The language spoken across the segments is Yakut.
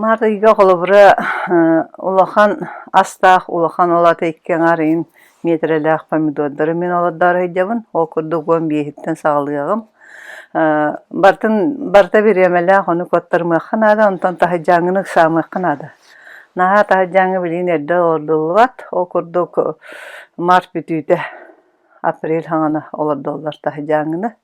Маар ыйга холобура улахан астаах улахан ол аата икки аҥаар ыйын миэтэрэлээх помидордары мин олордоору сылдьабын. Ол курдук 15-иттэн саҕалыаҕым. Барытын барыта бириэмэлээх, ону куоттарымыахха наада, онтон таһырдьааҥҥыны ыксаамыахха наада. Наһаа таһырдьааҥҥы билигин эрдэ олордуллубат. Ол курдук март бүтүүтэ Апрель хаҥана олордоллор таһдьааҥҥыны.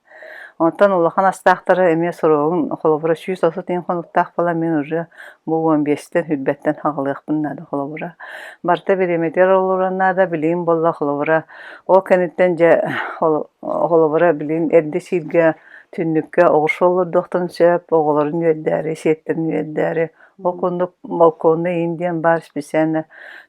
Онтон улахан астаахтары эмиэ суругун холобура 130 иһин хонуктаах буолан мин уже бу 15-тэн сүүрбэттэн хаҕылыахпын наада холобура. Барыта бириэмэтигэр олоруон наада, билигин буолла холобура ол кэнниттэн дьэ холобура билигин эрдэ сииргэ түннүккэ оҕурсу олордуохтарын сөп, оҕолорун үөрдээри, сиэттэрин үөрдээри. Ол курдук балконный иин диэн баар специально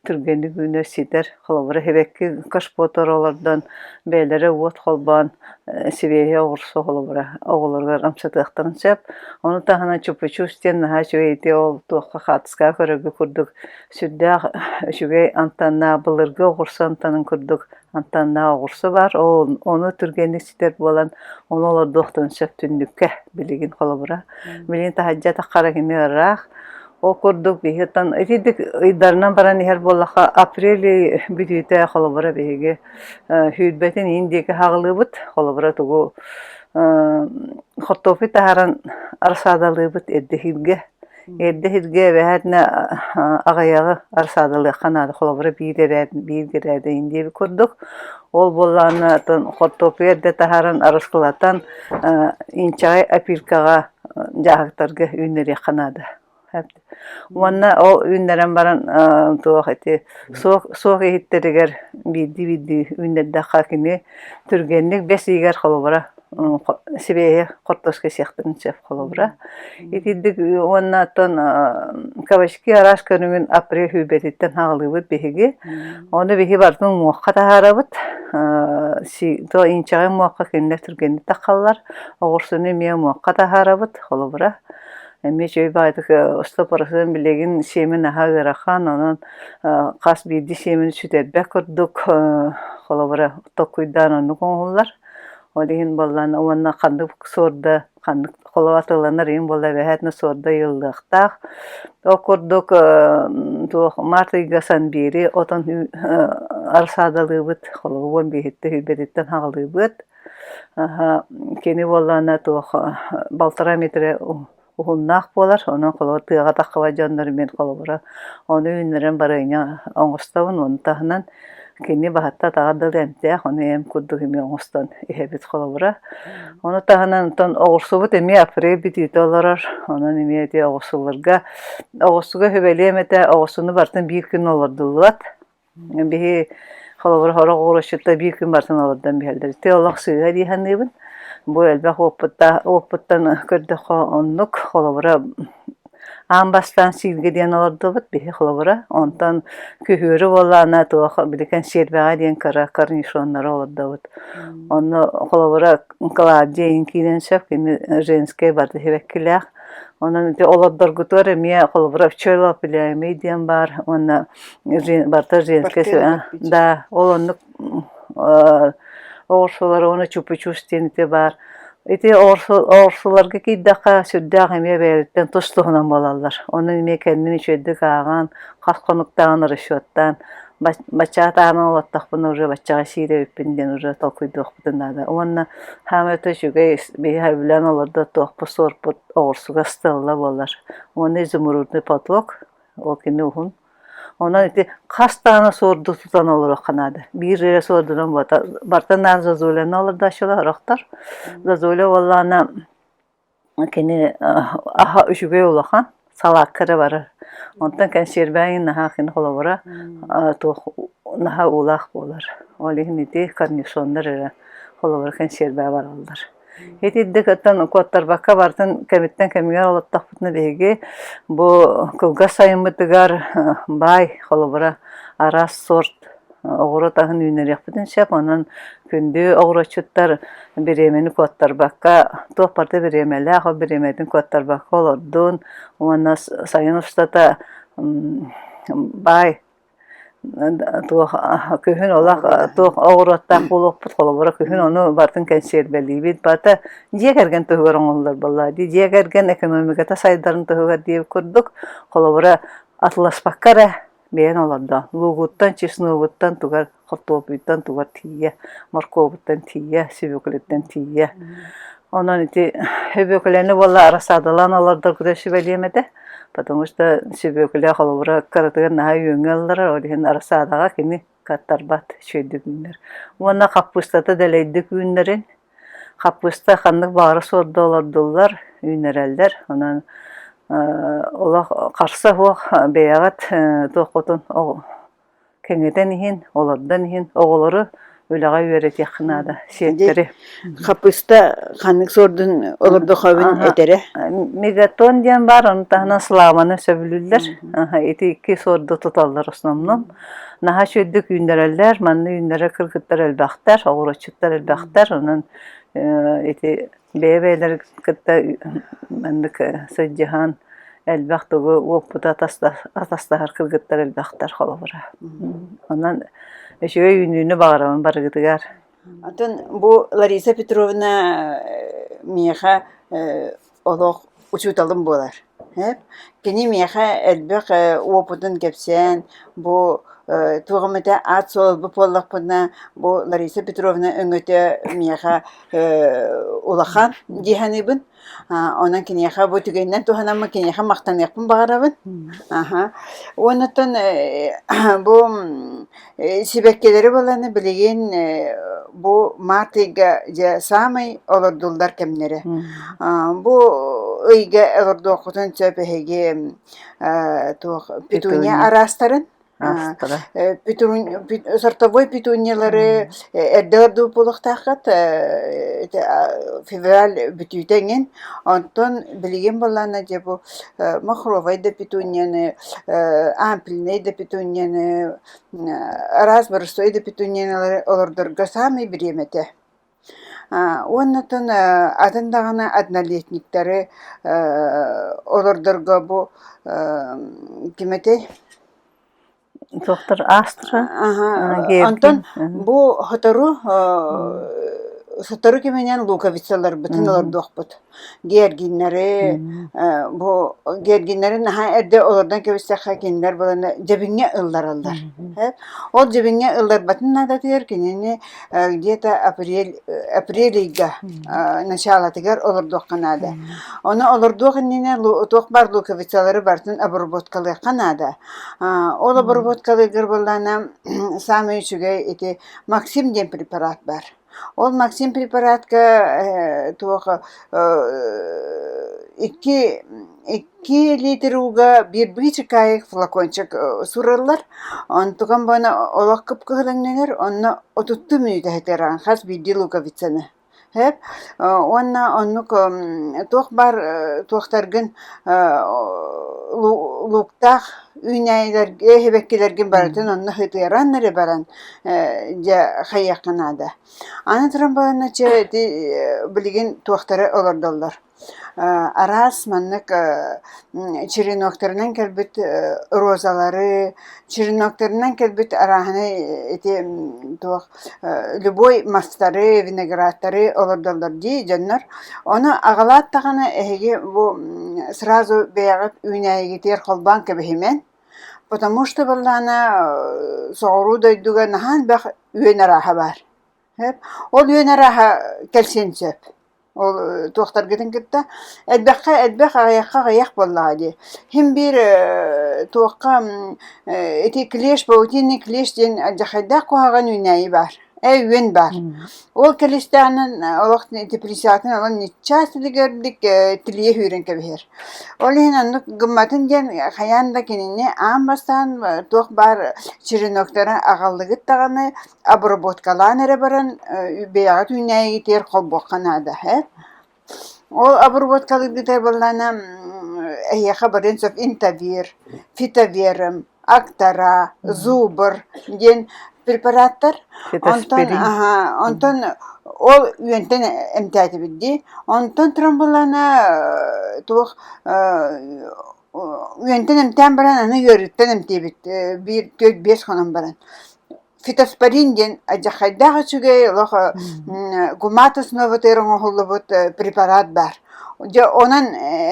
түргэнник үүнэр ситэр. Холобура, сибэкки кашпотор олордон, бэйэлэрэ уот холбоон сибиэһэй оҕурсу холобура оҕолоругар амсатыахтарын сөп. Ону таһынан чупучус диэн наһаа үчүгэй ити ол туохха хаартыскаҕа көрөргө курдук сүрдээх үчүгэй амтаннаах былыргы оҕурсу амтанын курдук амтаннаах оҕурсу баар. Ол ону түргэнник ситэр буолан ону олордуохтарын сөп түннүккэ билигин холобура. Билигин таһырдьа таххара кини ыраах. Ол курдук биһиги оттон итинник ыйдарынан баран иһэр буоллахха апрель бүтүүтэ холобура биһиги сүүрбэтин иин диэки хаҕылыыбыт. Холобура тугу хортуоппуй таһааран рассадалыыбыт эрдэ иһиргэ. Эрдэ иһиргэ эбэһээтинэ аҕыйаҕы рассадалыахха наада. Холобура биир эрээт биир гирээдэ иин диэбит курдук. Ол буоллаҕына оттон хортуоппуйу эрдэ таһааран арыскылатан инчэҕэй опилкаҕа дьааһыктарга үүннэриэххэ наада. Уонна ол үүннэрэн баран туох ити суох суох иһиттэригэр биирдии-биирдии үүннэрдэххэ кини түргэнник бэс ыйыгар холобура сибиэһи хортуоска сиэхтэрин сөп холобура. Итирдик уонна оттон кабачки араас көрүҥүн апрель сүүрбэтиттэн хаҕылыыбыт биһиги. Ону биһи барытын муохха таһаарабыт. Инчэҕэй муохха кинилэр түргэнник таххаллар. Оҕурсуну эмиэ муохха таһаарабыт холобура. Эмиэ үчүгэй баҕайытык 100% билигин сиэмэ наһаа ыарахан, онон хас биирдии сиэмэни сүтэрбэт курдук холобура толкуйдаан оннук оҥоһуллар. Ол иһин буоллаҕына уонна ханнык суорда ханнык холобура атыыланар иһин буолла эбэһээтинэ суорда ыйыллыахтаах. Ол курдук туох март ыйга санбиэри отон арсаадалыыбыт, холобур 15-иттэн сүүрбэтиттэн хаҕылыыбыт. Кини буоллаҕына туох балтараа метрэ уһуннаах буолар, онон холобур тыаҕа таххыбат дьоннор мин холобура ону үүннэрэн барыанньа оҥостобун, ону таһынан кини баһатта атаҕар дылы эмтээх, ону эм курдук эмиэ оҥостон иһэбит холобура. Ону таһынан онтон оҕурсубут эмиэ апрель бүтүүтэ олорор, онон эмиэ ити оҕурсуларга оҕурсуга сүбэлиэм этэ, оҕурсуну барытын биир күн олордуллубат. Биһи холобур сорох оҕуруотчуттар биир күн барытын олордон биһэллэр. Ити олох сыыһа дии саныыбын. Бу элбэх уоппуттаах уоппуттан көрдөххө оннук холобура аан бастаан сииргэ диэн олордубут биһи холобура. Онтон күһүөрү буоллаҕына туох били кэнсиэрбэҕэ диэн кыра корнишоннары олордобут. Онно холобура Клавдия иһин киирэн сөп, кини женскэй барыта сибэккилээх. Онон ити олордоргутугар эмиэ холобура пчелоопыляемый диэн баар уонна барыта женскэй да ол оннук оҕурсулар уонна чупучус диэн ити баар. Ити оҕурсуларга киирдэххэ сүрдээх эмиэ бэйэлэриттэн тус-туһунан буолаллар. Ону эмиэ кэннин үчүгэйдик ааҕан, хас хонуктааҕын расчеттаан, баччаҕа таһынан олортохпуна уже баччаҕа сиир эбиппин диэн уже толкуйдуохпутун наада. Уонна саамай үчүгэй биһи сөбүлээн олордор туохпут суорпут оҕурсуга стелла буолар. Уонна изумрудный поток ол кини уһун. Онон ити хас даҕаны суорду тутан олоруохха наада. Биир эрэ суордунан буолта. Барыта наар Зозуляны олордооччулар сорохтор. Зозуля буоллаҕына кини аһа үчүгэй улахан, салаакка эрэ барар. Онтон кэнсиэрбээн наһаа кини холобура туох наһаа уулаах буолар. Ол иһин ити корнишоннар эрэ холобура кэнсиэрбээ бараллар. Итирдик оттон куоттарбакка барытын кэмиттэн кэмигэр олоттохпутуна биһиги бу кылгас сайыммытыгар баай холобура араас сорт оҕуруот аһын үүннэриэхпитин сөп. Онон күндү оҕуруотчуттар бириэмэни куоттарбакка туох барыта бириэмэлээх, ол бириэмэтин куоттарбакка олордун уонна сайын устата баай. Туох күһүн олох туох оҕуруоттаах буолуохпут, холобура күһүн ону барытын кэнсиэрбэлиибит. Барыта дьиэ кэргэн туһугар оҥоһуллар буоллаҕа дии. Дьиэ кэргэн экономиката сайдарын туһугар диэбит курдук, холобура атыласпакка эрэ бэйэн олордо. Луугуттан, чесногуттан тугар, хортуоппуйтан тугар тиийэ, моркуобуттан тиийэ, сүбүөкүлэттэн тиийэ. Онон ити сүбүөкүлэни буолла рассадалаан олордоргута сүбэлиэм этэ. Потому что сүбүөкүлэ холобура кыратыгар наһаа үөҥҥэ ылларар, ол иһин рассадаҕа кини кыаттарбат үчүгэйдик үүнэр. Уонна хаппыыстата дэлэйдик үүннэрин. Хаппыыста ханнык баҕара суорда олордуллар, үүннэрэллэр. Онон олох харса суох бэйэҕит туоххутун кэҥэтэн иһин, олордон иһин оҕолору үлэҕэ үөрэтиэххэ наада, сиэттэри. Хапыста ханнык суордун олордохобун этэрэ? Мегатон диэн баар, ону таһынан Славаны сөбүлүүллэр. Ити икки суорду туталлар основном. Наһаа үчүгэйдик үүннэрэллэр, манна үүннэрэр кыргыттар элбэхтэр, оҕуруотчуттар элбэхтэр, онон ити бэйэ-бэйэлэрин кытта маннык сылдьыһан элбэх тугу уоппуту атастаһар кыргыттар элбэхтэр холобура. Онон үчүгэй үүнүүнү баҕарабын барыгытыгар. Атын бу Лариса Петровна миэхэ олох учууталым буолар. Кини миэхэ элбэх уопутун кэпсээн, бу туох эмэтэ аат-суол ылбыт буоллахпына, бу Лариса Петровна өҥөтө миэхэ улахан дии саныыбын. Онон киниэхэ бу түгэнинэн туһанаммын киниэхэ махтаныахпын баҕарабын. Аха. Уоннаттан бу сибэккилэри баланы билигин бу март ыйга дьэ саамай олордуллар кэмнэрэ. Бу ыйга олордуоххутун сөп эһиги туох петуния араастарын Сортовой петуниялары эрдэ ордубут буолуохтааххыт февраль бүтүүтэ эҥин. Онтон билигин буоллаҕына дьэ бу махровай да петунияны, ампельнай да петунияны, араас боростуой да петуниялары олордорго саамай бириэмэтэ. Уоннаттан атын даҕаны однолетниктары олордорго бу ким этэй? Туохтар Астра, Онтон бу сотору сотору кэминэн луковицаларбытын олордуохпут. Георгиннары бу георгиннары наһаа эрдэ олордон кэбистэххэ кинилэр баланы дьэбиҥҥэ ыллараллар. Ол дьэбиҥҥэ ылларбатын наадатыгар кинини где-то апрель апрель ыйга началатыгар олордуохха наада. Ону олордуох иннинэ туох баар луковицалары барытын обработкалыахха наада. Ол обработкалыыргар буоллаҕына саамай үчүгэй ити Максим диэн препарат баар. Ол Максим препаратка туох икки икки литр ууга биир быычыкаайык флакончик сураллар. Онтукам буона олох кып-кыһыл онно отуттуу мүнүүтэ сытыараҕын хас биирдии луковицаны. Сөп. Уонна оннук туох баар туохтаргын лууктаах үүнээйилэргэ сибэккилэргин барытын онно сытыаран эрэ баран дьэ хайыахха наада. Аны туран буоланна чэ ити билигин туохтары олордоллор. Араас маннык череноктарынан кэлбит розалары, череноктарынан кэлбит арааһынай ити туох любой мастары, виноградтары олордоллор дии дьоннор. Ону аҕалаат даҕаны эһиги бу сразу бэйэҕит үүнээйигитигэр холбоон кэбиһимэҥ. Потому что буоллаҕына соҕуруу дойдуга наһаа элбэх үөн арааһа баар. Ол үөн арааһа кэлсиэн сөп. Ол туохтаргытын кытта элбэххэ элбэх, аҕыйахха аҕыйах буоллаҕа дии. Син биир туохха ити клещ, паутинный клещ диэн алдьархайдаах куһаҕан үүнээйи баар. Ээ үөн баар. Ол клещтээҕинэн олох теплицатын ылан ниччаас үлүгэрдик тилийэ сүүрэн кэбиһэр. Ол иһин оннук гымматын диэн хайаан да кинини аан бастаан туох баар череноктары аҕаллыгыт даҕаны обработкалаан эрэ баран бэйэҕит үүнээйигитигэр холбуохха наада ээ. Ол обработкалыыргытыгар буоллаҕына эһиэхэ барыан сөп интавир, фитоверм, актара, зубр диэн препараттар. Онтон онтон ол үөнтэн эмтээтибит дии. Онтон туран буоллаҕына туох. Үөнтэн эмтээн баран аны ыарыыттан эмтиибит биир 4-5 хонон баран. Фитоспорин диэн алдьархайдаах үчүгэй олох гумат основатыгар оҥоһуллубут препарат баар. Дьэ онон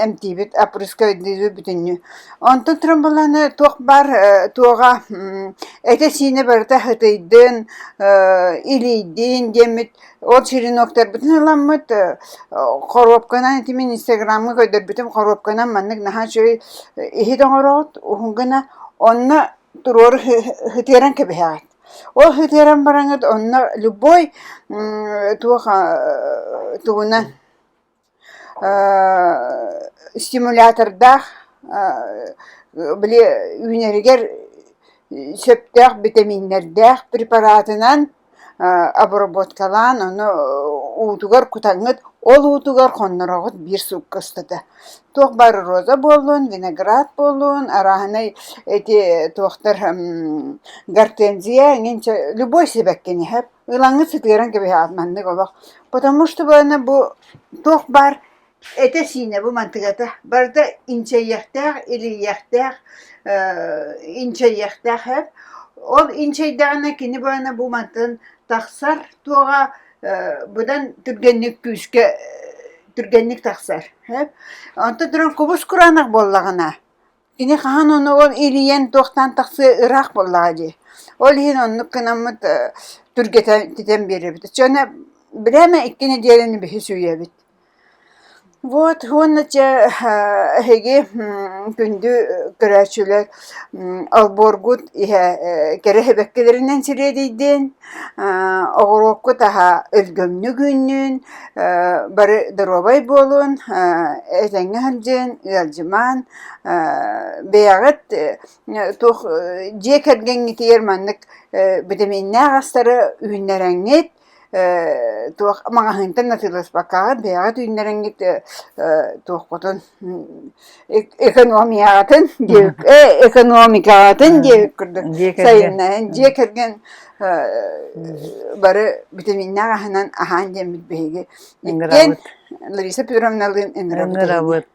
эмтиибит опрыскивайдыыбыт бүтүннүү. Онтон тромболаны туох баар туоҕа этэ-сиинэ барыта сытыйдын, илийдин диэммит ол череноктарбытын ыламмыт хоруопканан ити мин инстаграмҥа көрдөрбүтүм хоруопканан маннык наһаа үчүгэй иһит оҥороҕут уһун гына онно туруору сытыаран кэбиһэҕит. Ол сытыаран бараҥҥыт онно любой туох тугунан стимулятордаах били үүнэригэр сөптөөх битэмииннэрдээх препаратынан обработкалаан ону уутугар кутаҥҥыт ол уутугар хоннороҕут биир суукка устата. Туох баар роза буоллун, виноград буоллун, арааһынай ити туохтар гортензия эҥин любой сибэккини сөп ылаҥҥыт сытыаран кэбиһэҕит маннык олох. Потому что бу туох баар Этэ-сиинэ бу мантыгата барыта инчэйиэхтээх, илийиэхтээх, инчэйиэхтээх эбит. Ол инчэйдэҕинэ кини буолана бу мантан тахсар туоҕа быдан түргэнник күүскэ түргэнник тахсар. Онтон туран кубус кураанах буоллаҕына Кини хаһан ону ол илийэн туохтаан тахсыа ыраах буоллаҕа дии. Ол иһин оннук гынаммыт түргэтэн биэрэбит. Оччоҕуна бирээмэ икки нэдиэлэни биһи сүүйэбит. Вот уонна чэ эһиги күндү көрөөччүлэр олбуоргут иһэ кэрэ сибэккилэринэн сириэдийдин, оҕуруоккут аһа өлгөмнүк үүннүн, бары доруобай буолун, этэҥҥэ сылдьын, ыалдьымаан, бэйэҕит туох дьиэ кэргэҥҥитигэр маннык битэмииннээх астары үүннэрэҥҥит туох маҕаһыынтан атыыласпаккаҕыт бэйэҕит үүннэрэҥҥит туоххутун экономияҕытын экономикаҕытын диэбит курдук сайыннаран дьиэ кэргэн бары битэмииннээх аһынан аһаан диэммит биһиги иккиэн Лариса Петровналыын ыҥырабыт. Ыҥырабыт.